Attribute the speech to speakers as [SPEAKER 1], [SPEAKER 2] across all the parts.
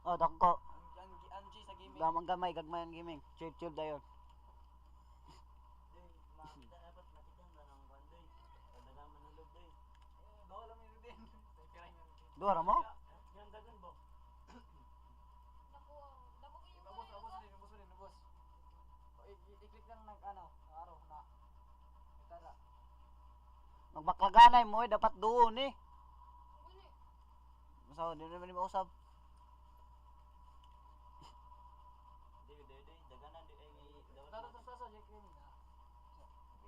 [SPEAKER 1] Oh, dako.
[SPEAKER 2] Ang G sa gaming.
[SPEAKER 1] Gamang gamay, gagmay ang gaming. Chill, chill dayon.
[SPEAKER 3] Day, makita dapat makita na ng kwan day. Padagan man ng loob day.
[SPEAKER 2] Doon lang yun din. Tira yun.
[SPEAKER 1] Duha ra mo?
[SPEAKER 3] Yan dagan ba?
[SPEAKER 4] Dako, dako yung
[SPEAKER 2] Ubos, ubos rin, ubos rin, ubos. O, i-click lang nag ano, araw na. Tara.
[SPEAKER 1] Magbaklaganay mo eh, dapat doon eh.
[SPEAKER 4] Guni.
[SPEAKER 1] Masaw, di naman ni mausab.
[SPEAKER 3] Day, day, day, daganan di ay dapat.
[SPEAKER 2] Tara, tara, tara, Jack Gaming na.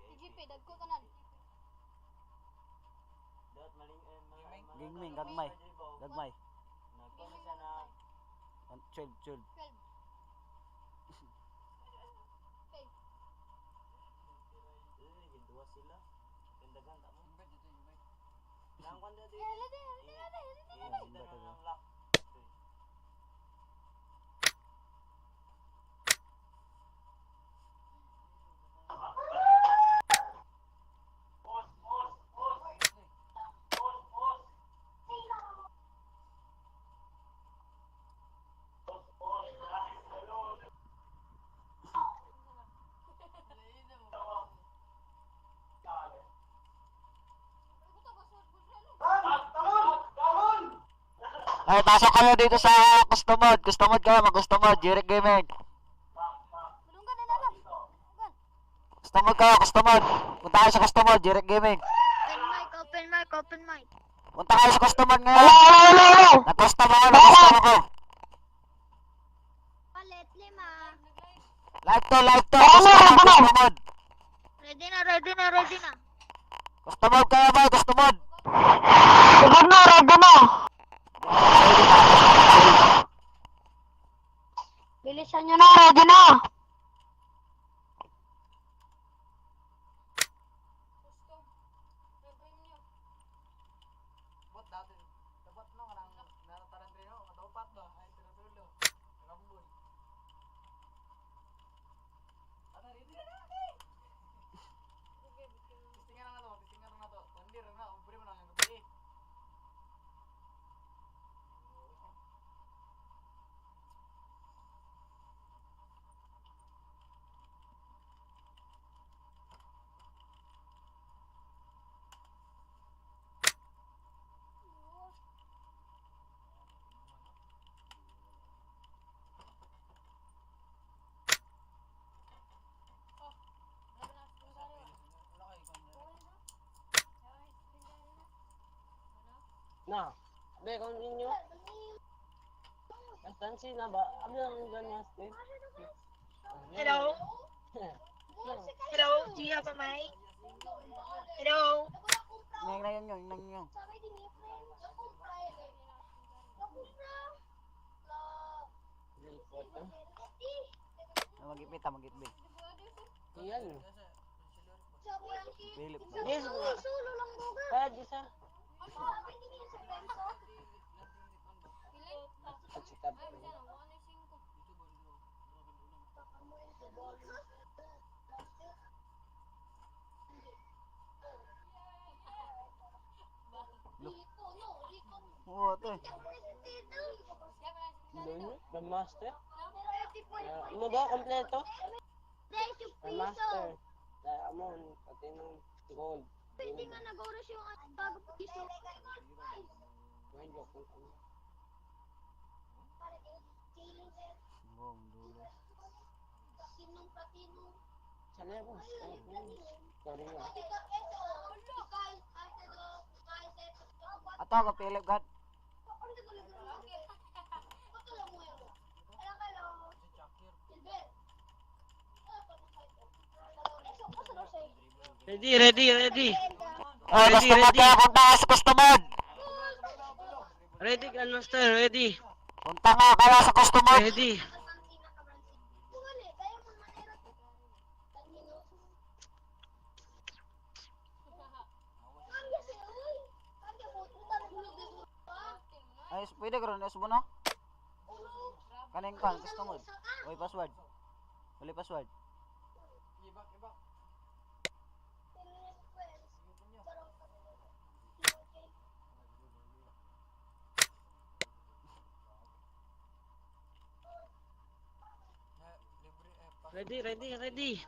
[SPEAKER 4] PGP dagko tanan.
[SPEAKER 3] Dapat maling eh, mga mga
[SPEAKER 1] Gaming, gagmay. Gagmay.
[SPEAKER 3] Nagkuha siya na
[SPEAKER 1] Chill, chill.
[SPEAKER 4] 12. Pay.
[SPEAKER 3] eh, duwa sila. Kandagan ta mo.
[SPEAKER 2] Invite dito, invite.
[SPEAKER 3] Nang kwan dati.
[SPEAKER 4] Eh, ladi, ladi, ladi, ladi.
[SPEAKER 3] Kita na ng lock.
[SPEAKER 1] Ay, pasok kayo dito sa custom mode. Custom mode kayo, mag-custom mode. Jeric Gaming.
[SPEAKER 4] Malunggan na lang. Malunggan.
[SPEAKER 1] Custom mode kayo, custom mode. Punta kayo sa custom mode, Jeric Gaming.
[SPEAKER 5] Open mic, open mic, open mic.
[SPEAKER 1] Punta kayo sa custom mode ngayon. Nag-custom ako, nag-custom ako.
[SPEAKER 5] Palit lima.
[SPEAKER 1] Live to, live to. Custom mode, custom mode.
[SPEAKER 5] Ready na, ready na, ready na.
[SPEAKER 1] Custom mode kayo ba? Custom mode.
[SPEAKER 5] Sige na, ready na. Bilisan nyo na, ready na.
[SPEAKER 4] Custom. May premium.
[SPEAKER 2] Bot dati. Dapat no, kanang narataran rin no, kadapat ba? Ay, tinutulo. Rambol. Ano, ready na na, eh! Tistingan na to, tistingan na to. Pandir na, ubre mo na ang gabi. Wala kayo ikaw.
[SPEAKER 6] Na. Be, continue. Basta na ba? Ano ang ganyan, Steve?
[SPEAKER 7] Hello? Hello? Do you have a mic? Hello?
[SPEAKER 1] Nang nang yun, nang yun. Mag-ipit, mag-ipit.
[SPEAKER 6] Yan.
[SPEAKER 1] Philip.
[SPEAKER 6] Yes, kaya di sa. At si Tab.
[SPEAKER 4] Ay, bisan, 1.5.
[SPEAKER 1] Oo, ate.
[SPEAKER 6] Doon, the master. Mo ba kompleto? The master. Diamond, pati nung gold.
[SPEAKER 5] Hindi nga nag-oras yung bago piso.
[SPEAKER 6] Medyo kung ano.
[SPEAKER 1] Bong, dulo.
[SPEAKER 6] Sana ko. Sorry nga.
[SPEAKER 1] Ato ako, Philip, God.
[SPEAKER 6] Ready, ready, ready.
[SPEAKER 1] Oh,
[SPEAKER 6] Ready,
[SPEAKER 1] custom mode
[SPEAKER 6] ready.
[SPEAKER 1] kayo, punta kayo sa custom mode.
[SPEAKER 6] Ready, Grandmaster, ready.
[SPEAKER 1] Punta nga kayo sa custom mode.
[SPEAKER 6] Ready.
[SPEAKER 1] Ay, pwede ko rin, mo na. Kaning kan, custom mode. Uy, password. Wala password.
[SPEAKER 2] Ibak, ibak.
[SPEAKER 6] Ready, ready, ready.
[SPEAKER 1] Wait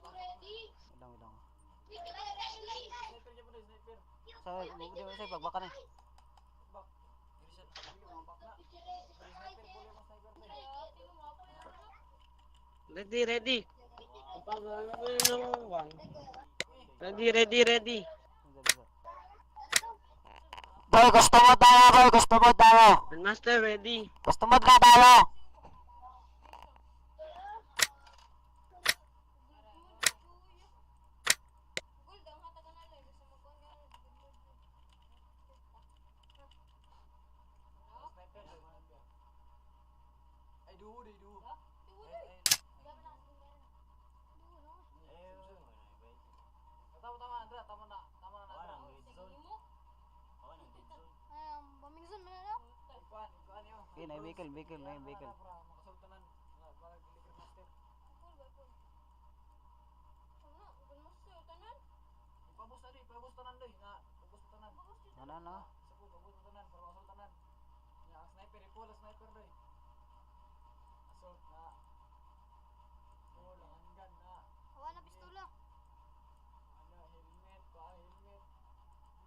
[SPEAKER 1] lang, wait lang.
[SPEAKER 2] Sniper niya po na, sniper.
[SPEAKER 1] Sa, di ba sa pagbaka na eh.
[SPEAKER 2] Back. Dili siya, dili mga back na. Sniper, puli mo sniper na.
[SPEAKER 6] Ready, ready. Ready, ready, ready.
[SPEAKER 1] Boy, gusto mo tayo, boy, gusto mo tayo.
[SPEAKER 6] Grandmaster, ready.
[SPEAKER 1] Gusto mo na tayo.
[SPEAKER 4] Gold ang hatagan na lang. Gusto mo kuha ka.
[SPEAKER 2] Sniper, di ba? Ay, duo, di duo.
[SPEAKER 4] Duo,
[SPEAKER 2] Ay,
[SPEAKER 4] duo.
[SPEAKER 2] ay,
[SPEAKER 4] Duo na.
[SPEAKER 2] ay. Tama, tama, Andra. Tama na. Tama na, Andra.
[SPEAKER 4] Sige mo. Ay, bamingson man na.
[SPEAKER 2] Ikuan, ikuan yun.
[SPEAKER 1] Okay, na vehicle, vehicle, na vehicle.
[SPEAKER 2] Para makasultanan. Para dili Grandmaster.
[SPEAKER 4] Full ba full? Ano? Grandmaster tanan.
[SPEAKER 2] Ipabos na, ipabos tanan, doy. Na, pabos tanan.
[SPEAKER 1] Ano, ano?
[SPEAKER 2] Isa po, pabos tanan para makasultanan. Ya, ang sniper, ipol ang sniper, doy. Assault na. Full, ang handgun na.
[SPEAKER 4] Hawa na pistola.
[SPEAKER 2] Ano, helmet, pa, helmet.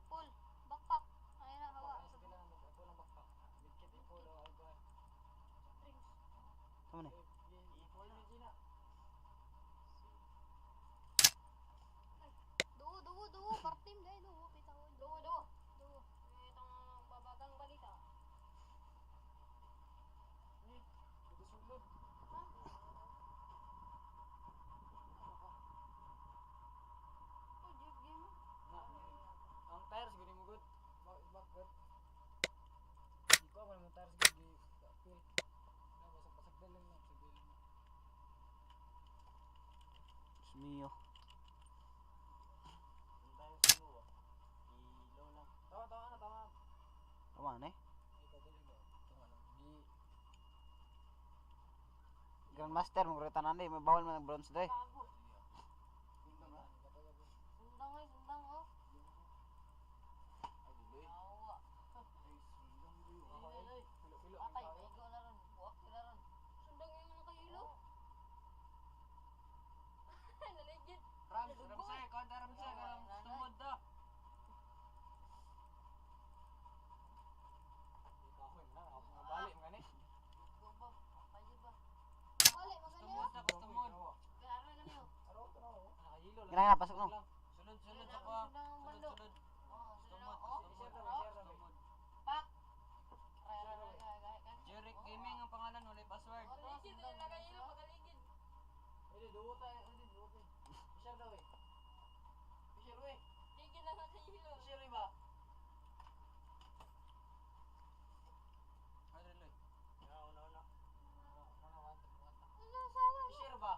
[SPEAKER 4] Full. Backpack. Ay na hawa.
[SPEAKER 2] Baka sa lang, ipol ang backpack. Medkit, ipol, ang ikuan.
[SPEAKER 4] Drinks.
[SPEAKER 1] Tama na.
[SPEAKER 2] Ipol na, Gina.
[SPEAKER 4] Duo, duo, duo. Partim dahil duo. Kita ko. Duo, duo. Duo. Itong babagang balita.
[SPEAKER 2] Eh, ito sulod.
[SPEAKER 4] Oh, Jeff game.
[SPEAKER 2] Na, ang tires gud mo good. Back back good. Di ko man mo tires gud di feel. Na basag basag dalin na sa bilin na.
[SPEAKER 1] Diyos mio.
[SPEAKER 2] Tama tama na tama.
[SPEAKER 1] Tama na eh.
[SPEAKER 2] Ay kadali na. Tama lang. Di
[SPEAKER 1] Grandmaster, mong tanan eh. May bawal man ang bronze doy.
[SPEAKER 4] Bago.
[SPEAKER 2] sundang na.
[SPEAKER 4] Sundang ay, sundang oh. Awa.
[SPEAKER 2] Pilo pilo.
[SPEAKER 4] Patay, maigo na ron. Buwak sila ron. Sundang yung nakailo. Naligid.
[SPEAKER 2] Rams Ramsay, konta Ramsay kanang tumod da. Di ka ako na bali man gani.
[SPEAKER 4] Go ba? Patay ba? Wala, magani.
[SPEAKER 2] Tumod da tumod.
[SPEAKER 4] Kaya gani oh.
[SPEAKER 2] Araw to na. Nakahilo lang.
[SPEAKER 1] Gina nga, pasok no.
[SPEAKER 2] Sunod sunod
[SPEAKER 4] Sundang
[SPEAKER 2] sa ko.
[SPEAKER 4] ang bando.
[SPEAKER 2] Sunod.
[SPEAKER 4] Oh, sunod
[SPEAKER 2] Tumod,
[SPEAKER 4] oh.
[SPEAKER 2] tumod.
[SPEAKER 4] Pak. Ray, ray, ray, ray, ray, ray.
[SPEAKER 2] Jeric Gaming ang pangalan, wala password.
[SPEAKER 4] Oh, sundang nakailo, pagaligid.
[SPEAKER 2] Hindi, duo tayo. Hindi, duo tayo. I-share daw eh. I-share eh.
[SPEAKER 4] Ligid lang ang nakailo.
[SPEAKER 2] I-share eh ba? Ano Loy?
[SPEAKER 4] Wala, sawa.
[SPEAKER 2] I-share ba?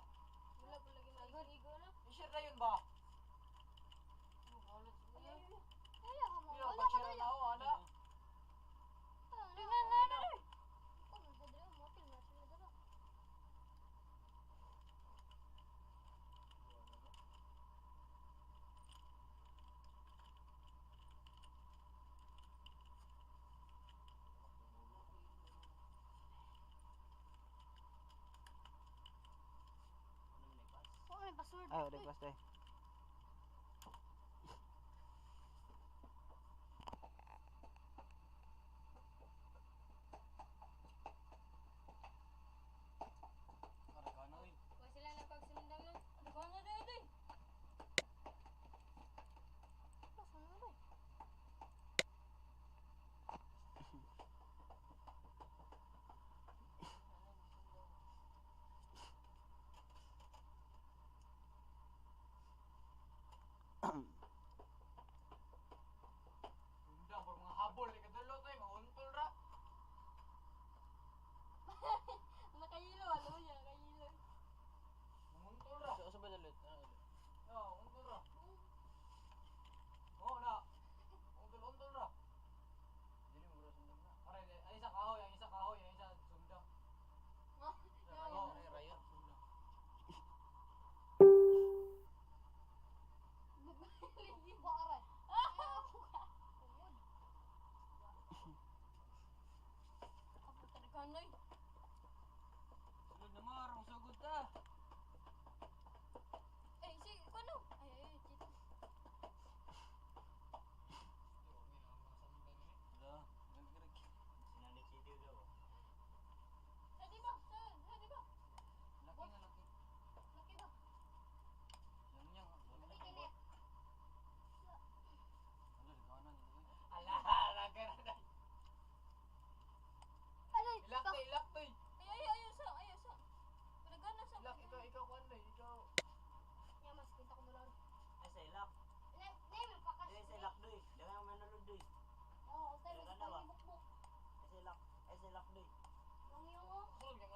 [SPEAKER 4] Wala ko lagi maigo na.
[SPEAKER 2] I-share na yun ba?
[SPEAKER 4] Kaya ka mo.
[SPEAKER 2] Pero
[SPEAKER 4] Wala ka
[SPEAKER 2] pag-share na ako, ano?
[SPEAKER 4] Tingnan na na.
[SPEAKER 1] Ay, wala pass doy.
[SPEAKER 2] Arakano eh.
[SPEAKER 4] Wala sila nagpagsundan no. Dako na dito eh.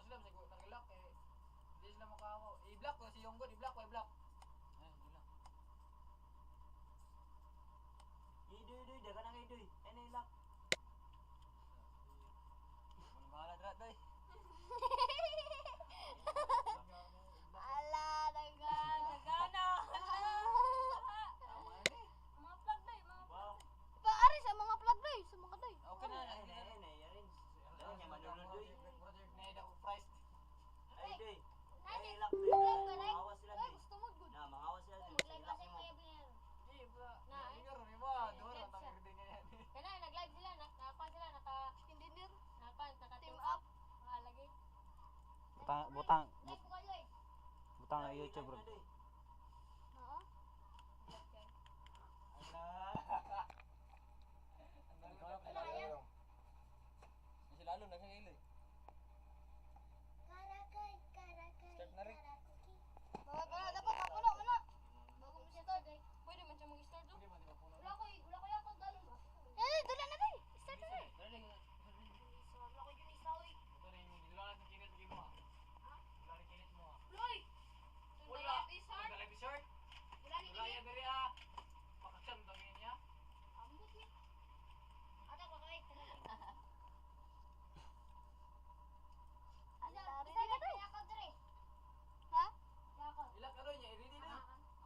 [SPEAKER 2] sila bisag nag-lock eh. Hindi sila makahawa. I-block ko si Yonggod, i-block ko, i-block. Ay, hindi lang.
[SPEAKER 3] Idoy, doy, daga na kay doy. Ay, nailak.
[SPEAKER 1] Walang bahala dra doy.
[SPEAKER 4] Ala, dagan.
[SPEAKER 8] Nagana.
[SPEAKER 2] Tama na ni.
[SPEAKER 8] Mga plug day, mga
[SPEAKER 3] Wow.
[SPEAKER 4] Paari sa mga plug day, sa mga day.
[SPEAKER 2] Okay na,
[SPEAKER 3] Ay,
[SPEAKER 2] ay,
[SPEAKER 3] ay, ay, ay, arrange. Daga niya manunod doy.
[SPEAKER 2] Project na ako price.
[SPEAKER 3] Ay, doy. Ay, ilak doy.
[SPEAKER 4] Live ka, live.
[SPEAKER 3] Mangawas sila
[SPEAKER 4] Ay,
[SPEAKER 3] doy.
[SPEAKER 4] gusto mo good.
[SPEAKER 3] Na, mangawas sila doy.
[SPEAKER 4] Mag-live
[SPEAKER 3] Ilak
[SPEAKER 4] kasi
[SPEAKER 3] mo.
[SPEAKER 4] kuya Blair.
[SPEAKER 2] Di ba?
[SPEAKER 8] Na, eh.
[SPEAKER 2] Ingar ni ba? Dora
[SPEAKER 8] Live siya.
[SPEAKER 2] tang din yan.
[SPEAKER 8] Kana nag-live sila, nakakuan sila, naka
[SPEAKER 4] Chicken dinner.
[SPEAKER 8] nakakuan, naka
[SPEAKER 4] Team up.
[SPEAKER 8] Ah, lagi.
[SPEAKER 1] Butang butang
[SPEAKER 4] Live ko kayo eh.
[SPEAKER 1] butang na YouTube bro.
[SPEAKER 3] Ilak na, doy.
[SPEAKER 4] Oo.
[SPEAKER 2] Ala. Sila lalo nagkakailo eh. Start na rin.
[SPEAKER 4] Mga dapat ako na, wala. Bago mo start.
[SPEAKER 8] Pwede man siya mag-start oh.
[SPEAKER 2] Hindi man di ba puno.
[SPEAKER 4] Wala ko, wala ko yung dalo. Eh, dala na day. Start na day.
[SPEAKER 2] Dali lang.
[SPEAKER 4] Wala ko yun isa oy.
[SPEAKER 2] Ito na yung dula na kinit mo. Wala ni kinit mo.
[SPEAKER 4] Loy.
[SPEAKER 2] Wala.
[SPEAKER 8] Wala.
[SPEAKER 2] Wala ni shirt.
[SPEAKER 4] Wala ni
[SPEAKER 2] Wala
[SPEAKER 4] kinit.
[SPEAKER 2] yan diri ah. Pakasyam daw yun niya.
[SPEAKER 4] Ambot ni. Ata pa kay. Ala, ready na day. Ha?
[SPEAKER 2] Ilak na doon niya, i-ready na.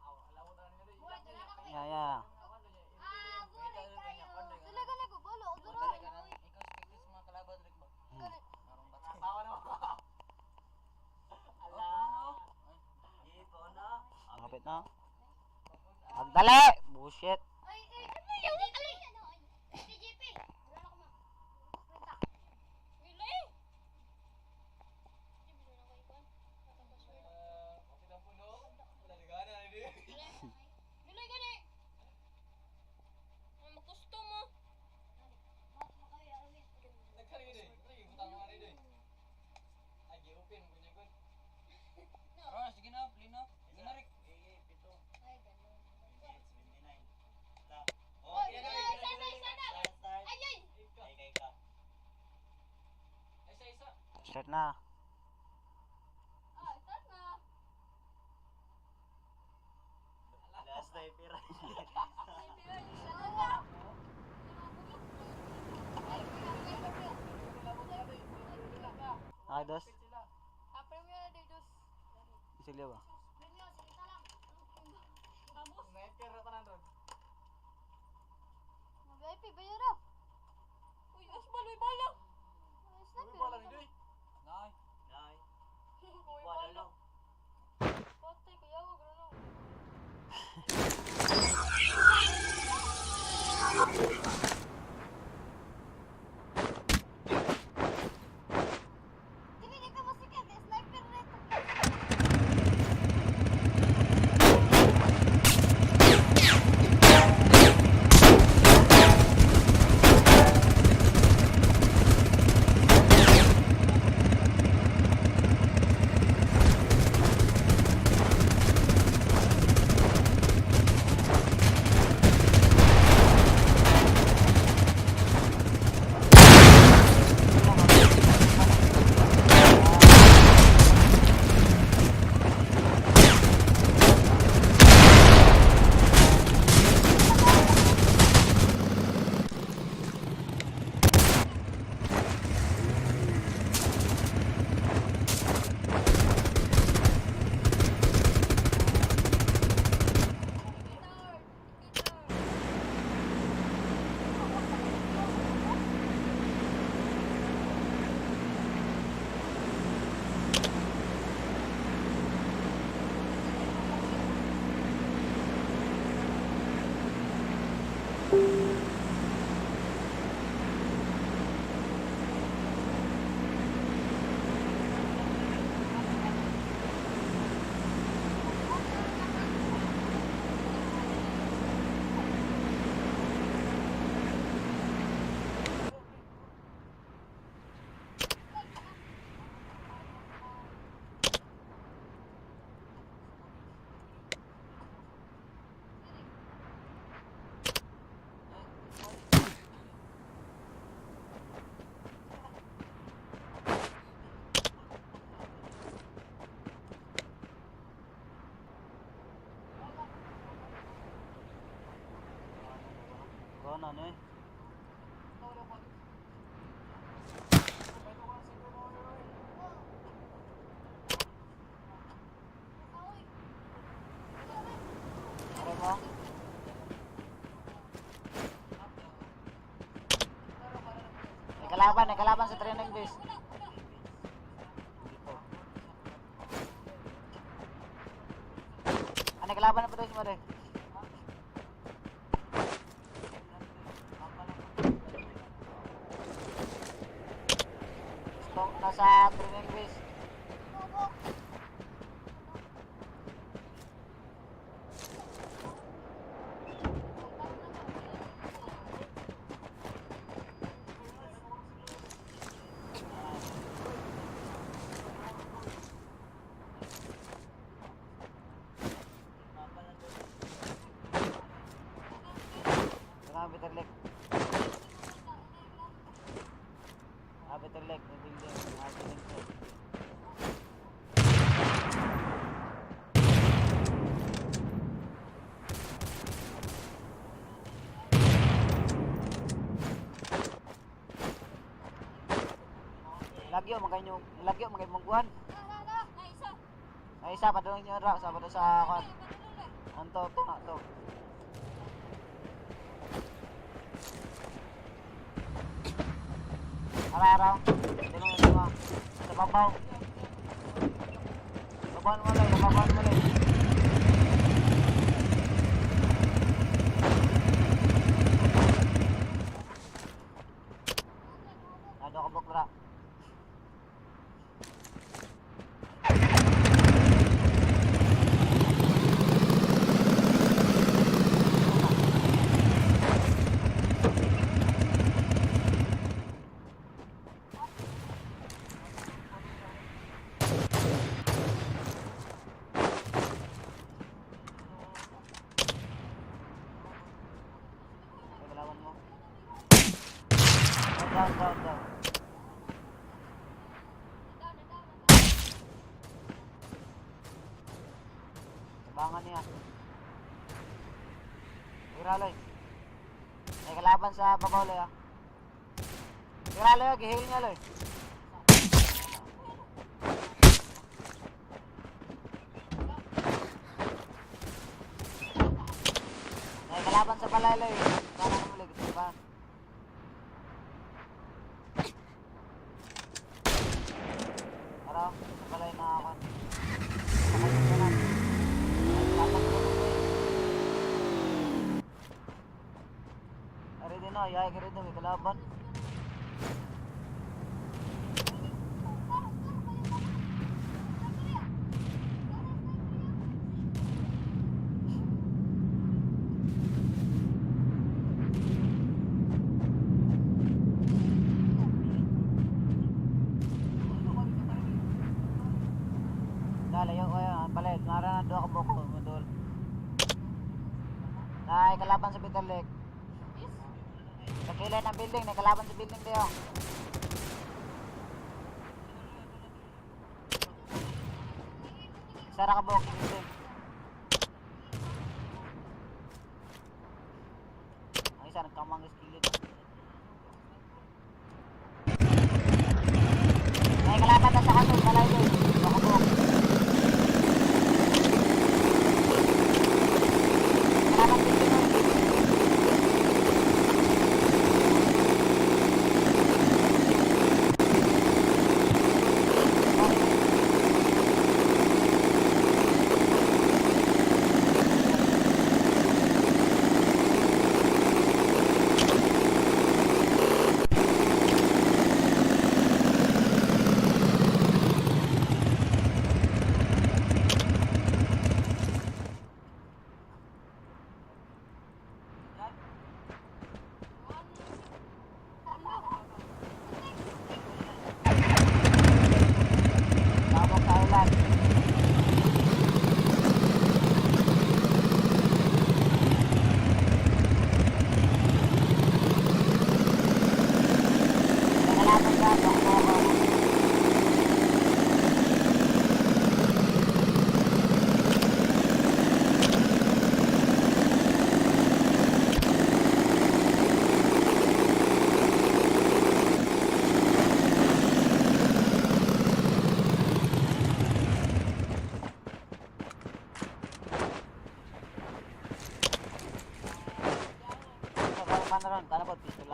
[SPEAKER 2] Aw, alaw na niya doon.
[SPEAKER 4] Wala, dala na kami.
[SPEAKER 1] Ya ya.
[SPEAKER 4] Ah, buray kayo. Dala ka na ko, bolo, duro.
[SPEAKER 6] Ikaw spectators mga kalaban rik ba?
[SPEAKER 2] Tawa na.
[SPEAKER 3] Ala. Di, paon na.
[SPEAKER 1] Kapit na. Magdali. Bullshit.
[SPEAKER 4] Ay, ay, ano yung ay, ano, ay. Si JP. Wala na ko ma. Kwenta.
[SPEAKER 8] Wala eh. Di ba na ko ikuan?
[SPEAKER 2] Kapit ang puno. Wala na gana ni.
[SPEAKER 8] Dili gani. Ay, Magkusto mo.
[SPEAKER 2] Nagkari yun eh. Lagi butang mga rin eh. Ay, gi-open mo niya good.
[SPEAKER 6] Ah, sige na, play na. Sige na, Rick.
[SPEAKER 3] Eh, eh, pito.
[SPEAKER 4] Ay, ganun.
[SPEAKER 3] 28, 79. Ta.
[SPEAKER 4] Oy,
[SPEAKER 3] Okay,
[SPEAKER 4] ay, isa na, isa na.
[SPEAKER 3] Start, start.
[SPEAKER 4] Ay, ay.
[SPEAKER 3] Ay, kay ka.
[SPEAKER 2] Isa, isa.
[SPEAKER 1] Start na.
[SPEAKER 8] Ah, start na.
[SPEAKER 3] Last na yung pira.
[SPEAKER 4] Wala na.
[SPEAKER 1] Okay, dos.
[SPEAKER 8] Ah, premium na dito.
[SPEAKER 1] Silyo ba?
[SPEAKER 4] Premium, sige lang.
[SPEAKER 8] Tapos
[SPEAKER 2] Sniper na tanan ron.
[SPEAKER 4] VIP, bayara.
[SPEAKER 8] Uy, asbal, uy, bala.
[SPEAKER 4] Ay,
[SPEAKER 2] Uy,
[SPEAKER 4] sniper.
[SPEAKER 2] bola ni Doy.
[SPEAKER 6] Nay.
[SPEAKER 3] Nay.
[SPEAKER 8] Uy,
[SPEAKER 3] Wala
[SPEAKER 8] bala.
[SPEAKER 3] lang.
[SPEAKER 8] Patay, kuya, wag na.
[SPEAKER 4] Dili, di ka masikat. eh, Sniper na ito.
[SPEAKER 1] Tanan eh. Aray mo? May kalaban sa training base. Dito. Ano kalaban na pa daw si Mare? Stong, nasa training base. Tara, Peter Lake. Ah, Peter Lake, may building. Ah, building site. Lagyo magay nyo, lagyo magay mong kuan.
[SPEAKER 8] Na isa.
[SPEAKER 1] Ay isa padung nyo ra sa padung sa kuan. Anto to na to. Ara ara. Tulong yung lima. Sa babaw. Babaw mo lang, babaw mo lang. Ano ka bukra? Kalaban mo. Down, down, down. Tabangan niya. Tira, Loy. May kalaban sa babaw, Loy, ah. Tira, Loy, ah. Gihil niya, Loy. May kalaban sa balay, Loy. Sana mo, Loy. Diba? Tara, sa balay na ako. Sakay sa kanan. Ay, kalaban ko na, Loy. Ari din na, yay ka rin may kalaban. Dalayo ko yun, balay, nara na doon ako buko, mudol. Nay, kalaban sa Peter Lake. Sa kilay ng building, may kalaban sa building tayo. Sara ka buhok sa building. Ang isa, nagkamangis kilid. May kalaban na sa kaso, balay doon. Baka buhok. Kalaban building doon.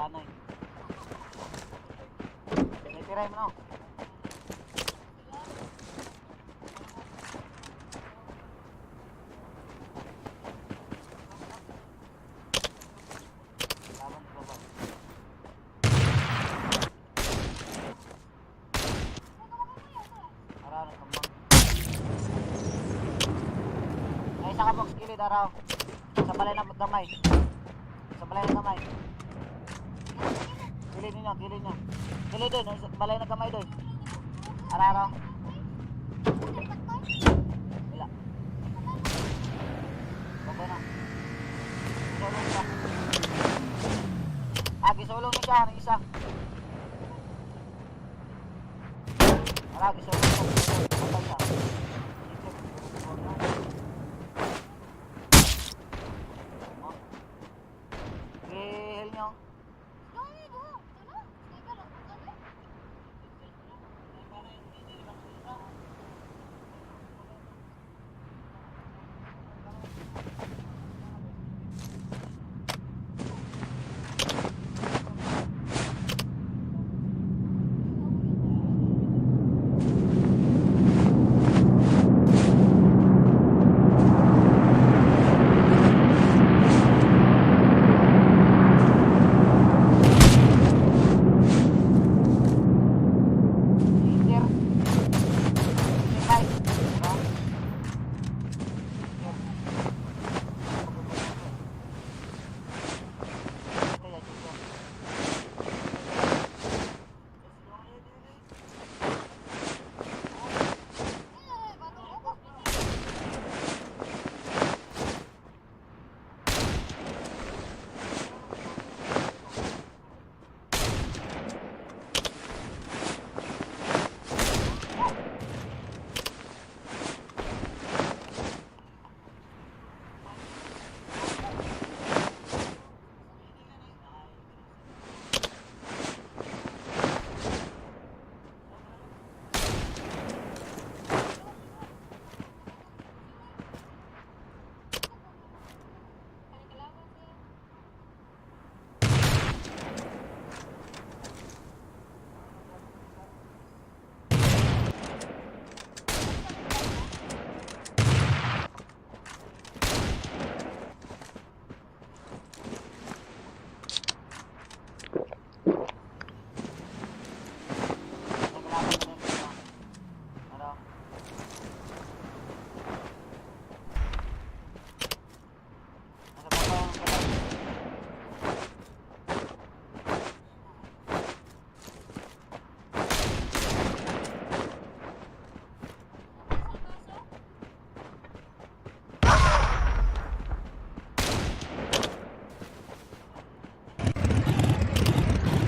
[SPEAKER 1] Anoy. May piray mo no. Laban ko ba? Araw na kambang. Ay, isa ka box kilid araw. Sa balay na gamay. Sa balay na gamay. Kilid ninyo, kilid niyo. Kilid doon, sa balay na gamay doon. Araw, araw. Wala. Baba na. Gisulong siya. Ah, gisulong niya siya, ang isa. Ara, gisulong siya. Patay siya. I-heal nyo. Inter. Five. No? Ito yan, ito. Naglaban na yun. Ano? Nasa baba ang balay.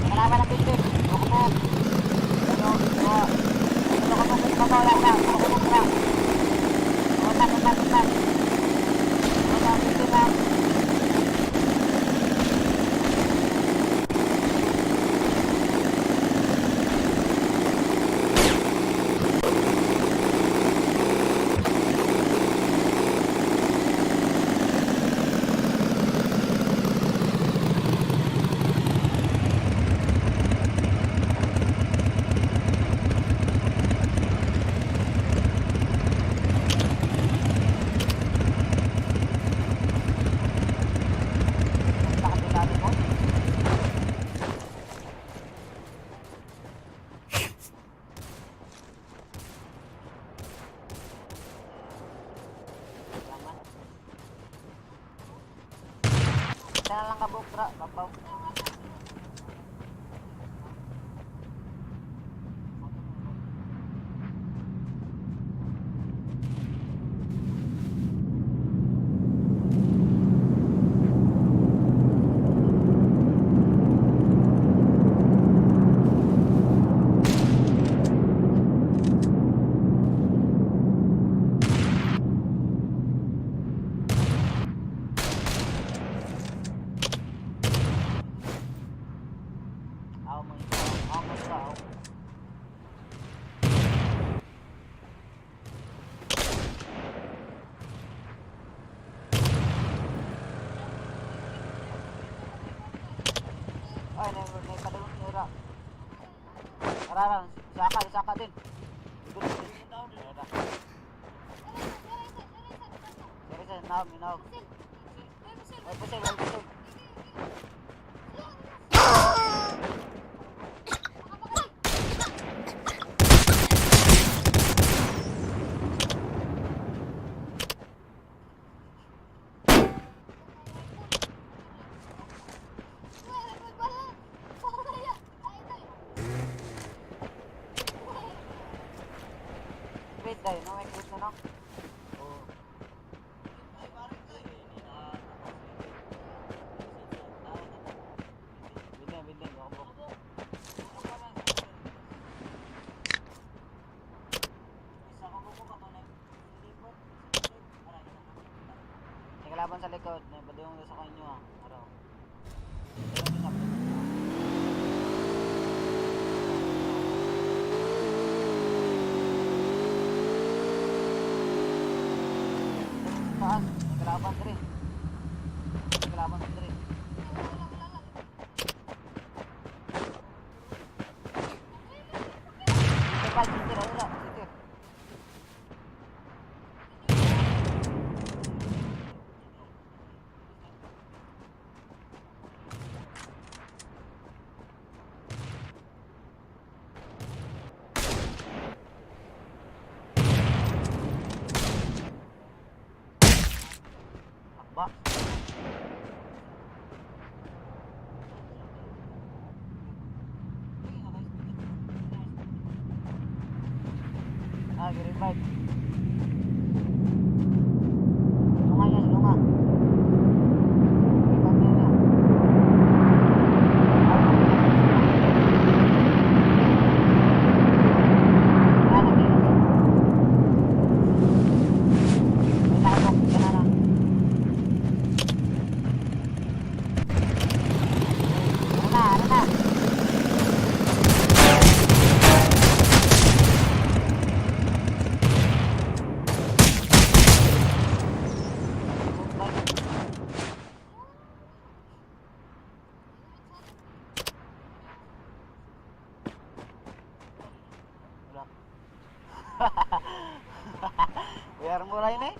[SPEAKER 1] Kalaban ng pintig. Bukbuk. Ano? Ano? Ano ka mong babaw lang na? Ano ka mong na? Utak, utak, utak. Utak, pintig lang. Lakad din natin mo. Yaman. Isa na lang kabuk, bra. Babaw. Tara, saka, saka din. Likod, likod. Tara. Sorry, sir, nawag, nawag. Ay, pusil, ay, pusil. Wait, dahil, no? May quit na, no? Oo. Bilhin, bilhin, baka buk. May kalaban sa likod, may baduyong sa kanyo ah. Araw. Pero hindi na. Sa taas, may kalaban dre. May kalaban dre. Dito pa, dito, wala, dito. Akba. Ah, gi-revive. Lunga niya, lunga. Revive na niya. Ah, nag-revive. May nakabok, ganun na. Ano na, ano na? Wala. Bayar mo rin eh.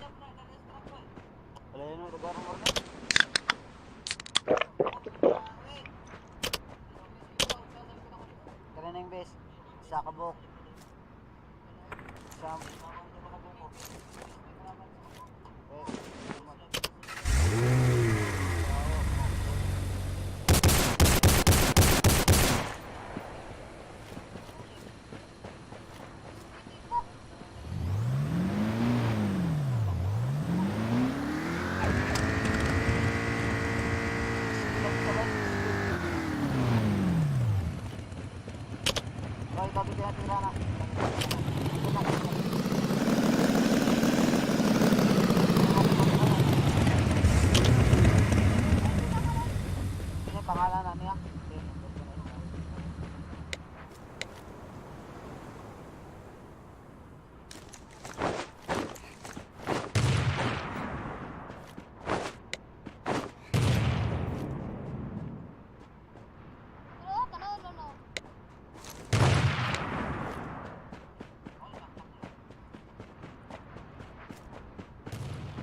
[SPEAKER 1] Wala yun, bayar mo rin. Tara na yung best. Isa kabok. Isa. Eh, Hoy, tabi ka tira na. Sino pangalan na niya?
[SPEAKER 4] Pero kanaw no no.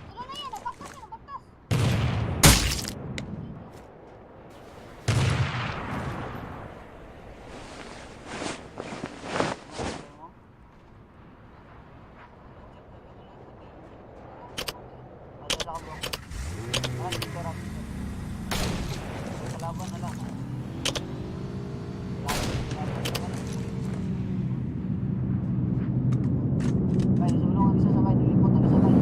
[SPEAKER 4] Tulo na yan, nabaktas yan, nabaktas.
[SPEAKER 1] Ano sa kabok? Ah, dito ra. Kalaban na lang. Kalaban, kalaban. Bay, sulong ang isa sa bay, nilipot ang isa bay.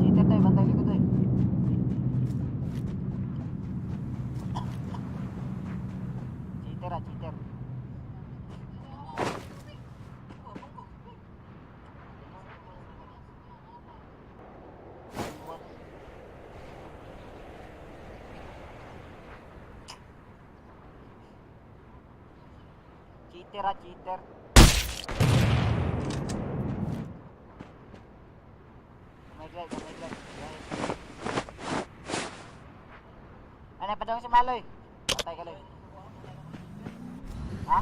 [SPEAKER 1] Cheater tayo, bantay likod tayo. Cheater ah, cheater. What? Cheater ah, cheater. Gamay gamay lang. Ano pa daw si Maloy? Patay ka lang. Ha?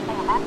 [SPEAKER 1] Patay ka?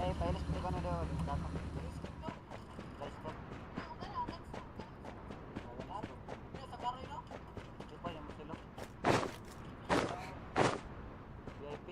[SPEAKER 1] Ay, pailis ko na daw. Dato. Guys, ko. Di pa yung silo. VIP.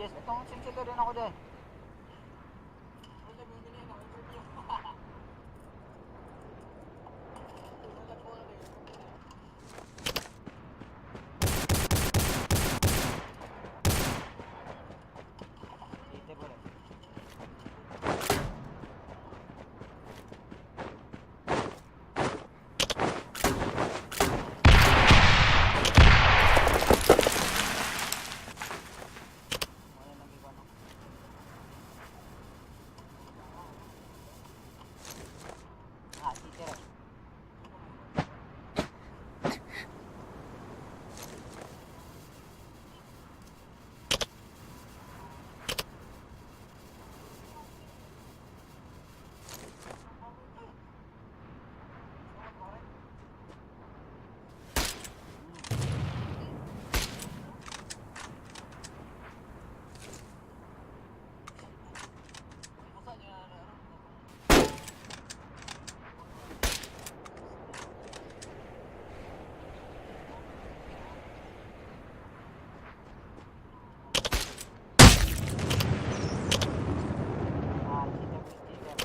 [SPEAKER 1] Yes, itong sinsilo rin ako din. Dito ko rin. Wala nang iba, no? Ah, dito rin. Ah, cheater, please, cheater.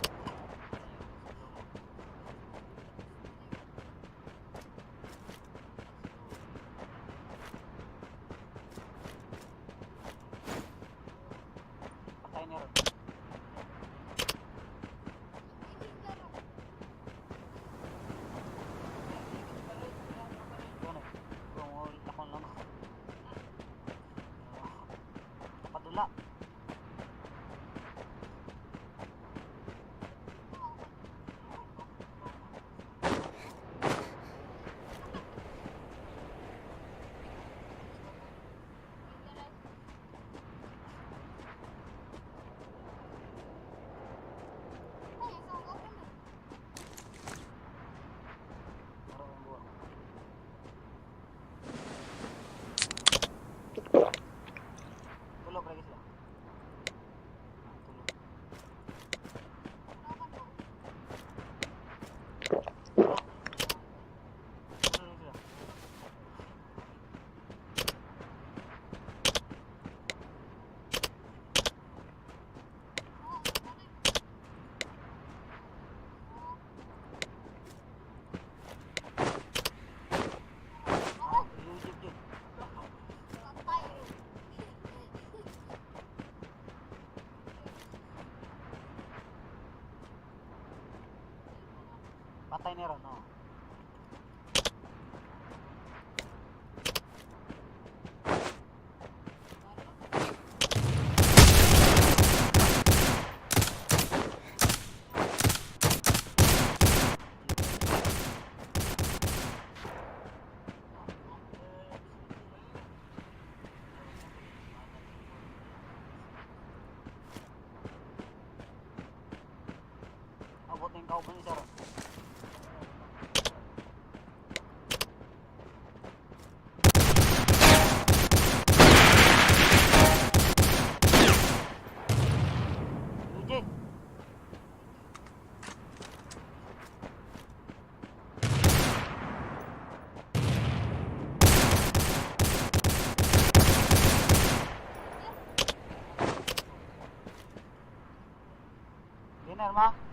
[SPEAKER 1] Patay niya ron. Ano? Kung ako lang. Napadula. Maro ang buwan. Tulog lagi sila. Ah, tulog. Tulog lagi sila. Ah, YouTube yun. Patay ni Ron, oh. Abot na yung kauban ni Sir.
[SPEAKER 2] Okay na, ma?